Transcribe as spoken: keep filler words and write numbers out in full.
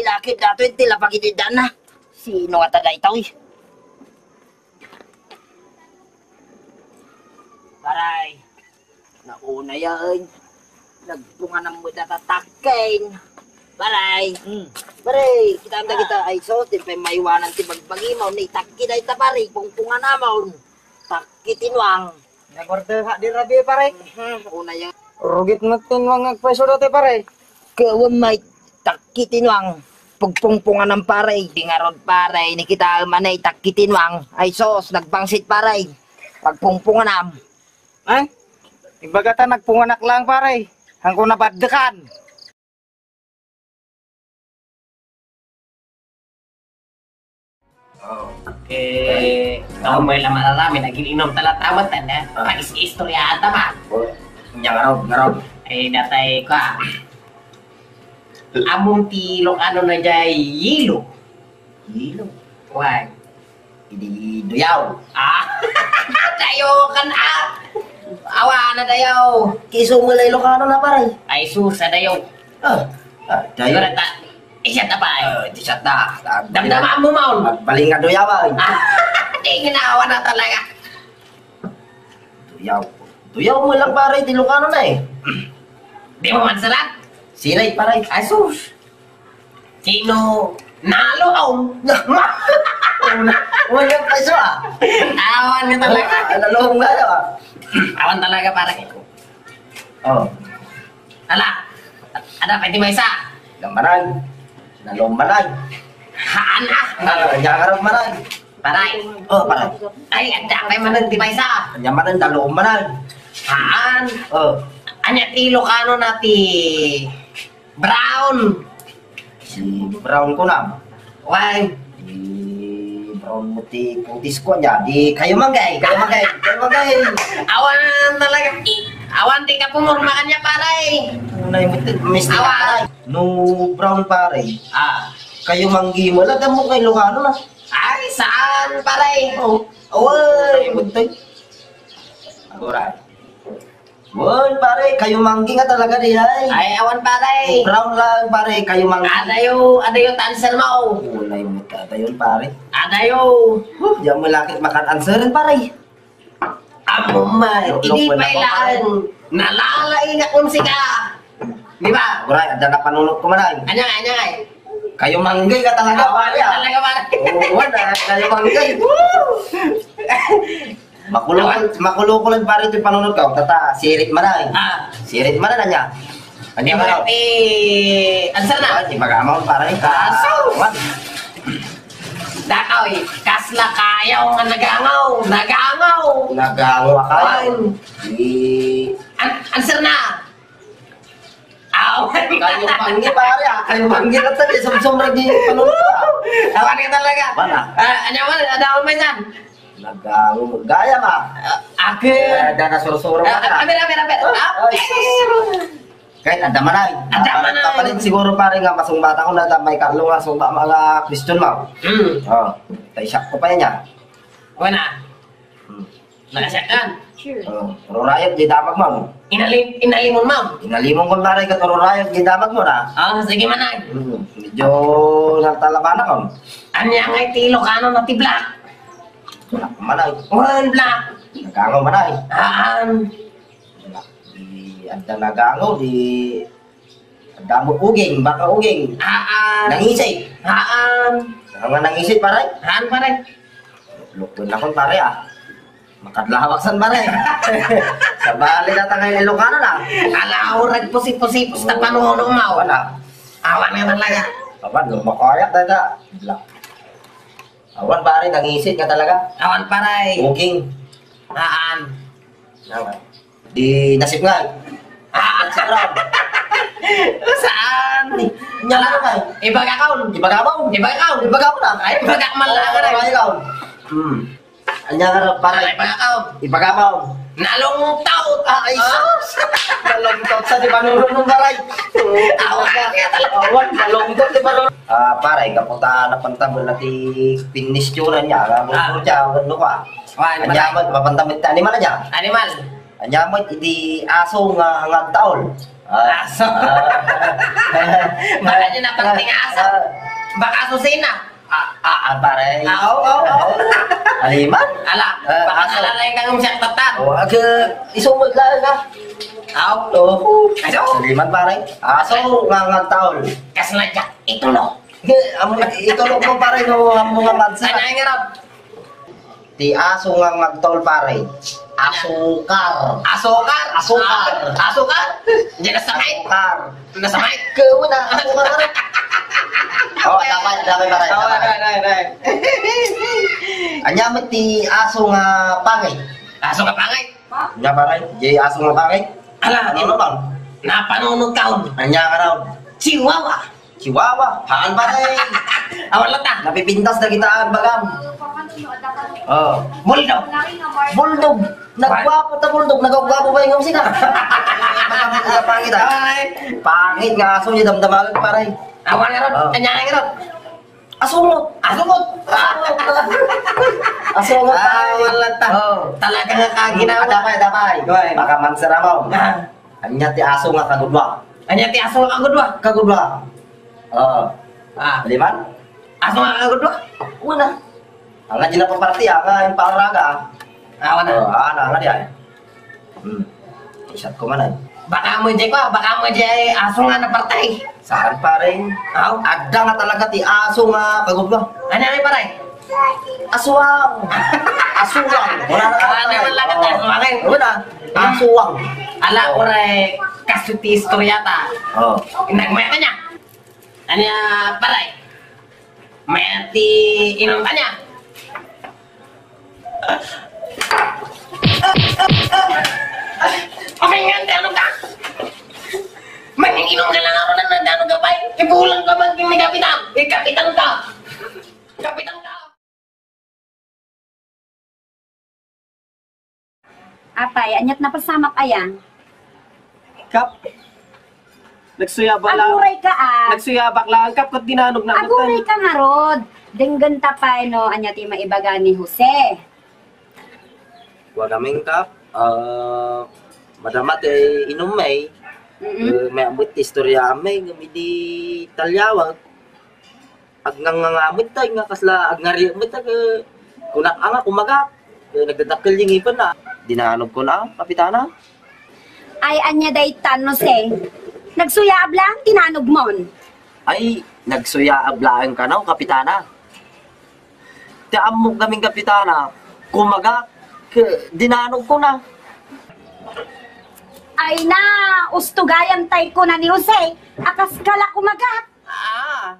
Dakit datoy ti lapag iti danna. Sino nga ta daytoy? Paray. Nauna yan. Nagpunganam met data takkin. Paray. Hmm. Paray, kita anda kita. Ay, sos, di pa maiwanan ti bagbagi mo. Ni takki dayta, paray. Pungpunganamon. Takki tinuang. Nagorda ka di rabi, pare. Mhm, una yan. Rugit met tinuang agpaiso dati, pare. Kawan may takki tinuang. Pagpungpunganam, pare. Di ngarud, pare. Ni kita manay takki tinuang. Ay sos, nagbangsit, pare. Pagpungpunganam. Ay? Ibaga ta nagpunganak lang, pare. Hangko nabaddekan. Oh. Eh, kaumay la mararami, nagin-inom ta la tamat, eh. Ah. Pag-is-istoryaan ta man. Oh. Nya, ngarod, ngarod. Eh, datay ko, ah. Among ti Ilocano na jay yelo. Yelo? Why? Idi duyaw. Ah, dayo kan, ah. Awa na dayo. Kiso mo la Ilocano na, pare. Ay, sus, a dayo. Ah, ah, dayo. Siguro ta, isa ta pa, eh. Ah, di siya ta. Damdama mo, maun. Agbaling nga duyaw, ay. Ah, di ginawa na talaga. Duyaw. Duyaw mo lang, pare, ti Ilocano na, eh. Di mo man salat? Siray, pare. Ay, sus. Sino? Nalo, aw. Wala pa siya, ah. Awan nga talaga. Nalo nga, ah. Awan talaga, pare. Oh. Ala. Ada pa ti maysa. Gambaran. Nalo, manan. Haan, ah. Ah, jangarap, manan. Paray. Oh, paray. Ay, adda pay manen ti maysa. Anya manen, dalo manen. Haan. Oh. Anya ti Ilocano na ti brown? Si brown ko na. Why? Di brown mo ti putis ko, anya. Di kayo manggay, kayo manggay, kayo manggay. Awan talaga. Awan ti kapumurma kanya, paray. Unay mo ti, mister. Awan. No brown, paray. Ah. Kayo manggi mo, lada mo kay Ilocano na. Ay, saan, pare? Oh, away, buntay. Agora. Wen, pare, kayo manggi nga talaga di ay. Ay, awan, pare. Brown lang, pare, kayo manggi. Adayo, adayo, ta answer mo. Ulay mo ta, adayon, pare. Adayo. Huh, diyan mo lakit makan answeran, pare. Amo man, idi pay laeng nalalaing a konsika. Di ba? Uray, adda na panunot ko man ay. Anya, anya, ay? Kayo manggay ka talaga, pare, ah. Talaga, pare. Oo, wala, kayo manggay. Woo! Makulo, makulo ko lang, pare, ito yung panunot ko. Tata, sirit man ay. Ah. Sirit man ay, anya. Anya man ay. Eh, answer na. Ay, di magamaw, pare. Aso! Wan. Dakaw, eh. Kasla kayaw nga nagangaw. Nagangaw. Nagangaw ka? Ay. Di. An-, answer na. Aw. Kayo panggi, pare, ah. Kayo panggi na tayo. Sumsum ra di panunod, ah. Awan ka talaga. Wala. Ah, anya man, ada ko man yan. Nagangaw. Gaya ka. Ah, akin. Eh, ada na sursuro ka. Ah, amir, amir, amir. Ah, ay, sus. Kahit adda man ay. Adda man ay. Kapalit siguro, pare, nga masungbat ako na ta may karlo nga sungbat mga question mo. Hmm. Oh, tay siya ko pa yan, ya. Wala. Hmm. Nakasakan. Oh, rurayot di damag mo. Inalim, inalimon mo. Inalimon ko, pare, kat rurayot di damag mo na. Ah, sige man ay. Hmm. Medyo nagtalabana ko. Anya nga iti Ilocano na ti black? Black man ay. Wen, black. Nagangaw man ay. Haan. Di, adda nagangaw, di, adda mo uging, baka uging. Haan. Nangisay. Haan. Ano nga nangisay, pare? Haan, pare. Lukon na kun, pare, ah. Makadlawak san, pare. Sabali na tayo Ilocano na. Ala, urag pusi-pusi, pusta panuno mo. Wala. Awan nga talaga. Awan, lumakayak talaga. Awan, pare, nangisay nga talaga. Awan, pare. Uging. Haan. Awan. Di nasip nga. Ah, saan? Nya lang, ay. Ibagakaw. Ibagakaw. Ibagakaw. Ibagakaw na. Ay, ibagak man lang, ay. Ibagakaw. Hmm. Anya nga, pare? Ay, ibagakaw. Ibagakaw. Nalungtot. Ah, ay, sus. Nalungtot sa di panulong ng baray. Awan. Awan, nalungtot di panulong. Ah, pare, kaputa na pantabon na ti pinistura niya. Ah, siya, ano ka? Anya, mapantabon ti animal niya. Animal. Ania met iti aso nga, nga agtaol? Ah, aso. Ah. Baka niya napanting aso. Ah. Baka aso sina. Ah, ah, ah, pare. Ah, oo, oo, oo. Aliman? Ala, ah, baka aso. Nalalaing kang umsiak tatan. Oh, aga, isu met lang, ah. Aw. Oh. Aso. Aliman, pare. Aso nga, nga agtaol. Kas na dyak, itulo. Amo, itulo mo, pare, no, amo nga mansa. Ano nga rap? Ti aso nga agtaol, pare. Asukar. Asukar? Asukar. Ah, asukar? Diyan nasamay? Asukar. Nasamay? Kauna, asukar. Oh, dapat, dapat, pare, dapat. Dapat, dapat, dapat. Ania met ti aso nga pangit? Aso nga pangit? Ania, pare? Di aso nga pangit? Ala, ano na bang? Napanunod ka, oh. Ania ka raw? Chihuahua. Chihuahua. Haan, pare. Awan lang ta. Napipintas na kita, ah, bagam. Oh. Bulldog. Bulldog. Nagwapo ta bulldog. Nagwapo ba yung sina? Pangit, ah. Ay. Pangit nga aso, di damdamagan, pare. Awan nga ron. Oh. Ania nga ron? Asungot. Asungot. Asungot, pare. Awan lang ta. Oh. Talaga nga kaginawa. Adapay, adapay. Baka mansera mo. Ah. Ania ti aso nga kagudua? Ania ti aso nga kagudua? Kagudua. Oo. Ah. Aliman? Aso nga kagudua? Una. Ania ti napaparti, ah, nga imparaga, ah. Ah, wala. Oo, ah, na, nga di ay. Hmm. Isat ko man ay. Baka mo di ko, baka mo di ay aso nga naparti. Saan, pare? Aw? Adda nga talaga ti aso nga kagudua. Ania, ania, pare? Aswang. Aswang. Wala na. Ah, di man lang kita, aswang, eh. Wala. Aswang. Ala, oh. Uray, kasu ti istorya ta. Oh. Nagmay kanya. Ania, pare? May ti inum kanya. Amin nga, ano ka? Manginginom ka lang ako na nagano ka pa, eh. Ibulang ka man, ni Kapitan. Eh, Kapitan ka. Kapitan ka. Apay, aniat napasamak aya? Kap, nagsuyabak lang. Aguray ka, ah. Nagsuyabak lang, Kap, ket dinanog na. Aguray ka ngarud. Denggen ta pay no ania ti maibaga ni Jose. Wa gamin, Kap, ah, madama ti inum, eh. Mm-mm. Eh, may ambit ti istorya, eh, ngem idi taliawek. Agngangngangamet tay nga kasla agngariem met, eh, kunak, anga, kumagak. Eh, nagdadakkel ti ngipenna. Dinanog ko na, Kapitana. Ay, ania daytan, Jose? Nagsuyaab laeng dinanog mon. Ay, nagsuyaab laeng kano, Kapitana. Ti ammok gamin, Kapitana, kumagak, eh, dinanog ko na. Ay na, usto gayam tay kuna ni Jose, a kas kala kumagak. Ah.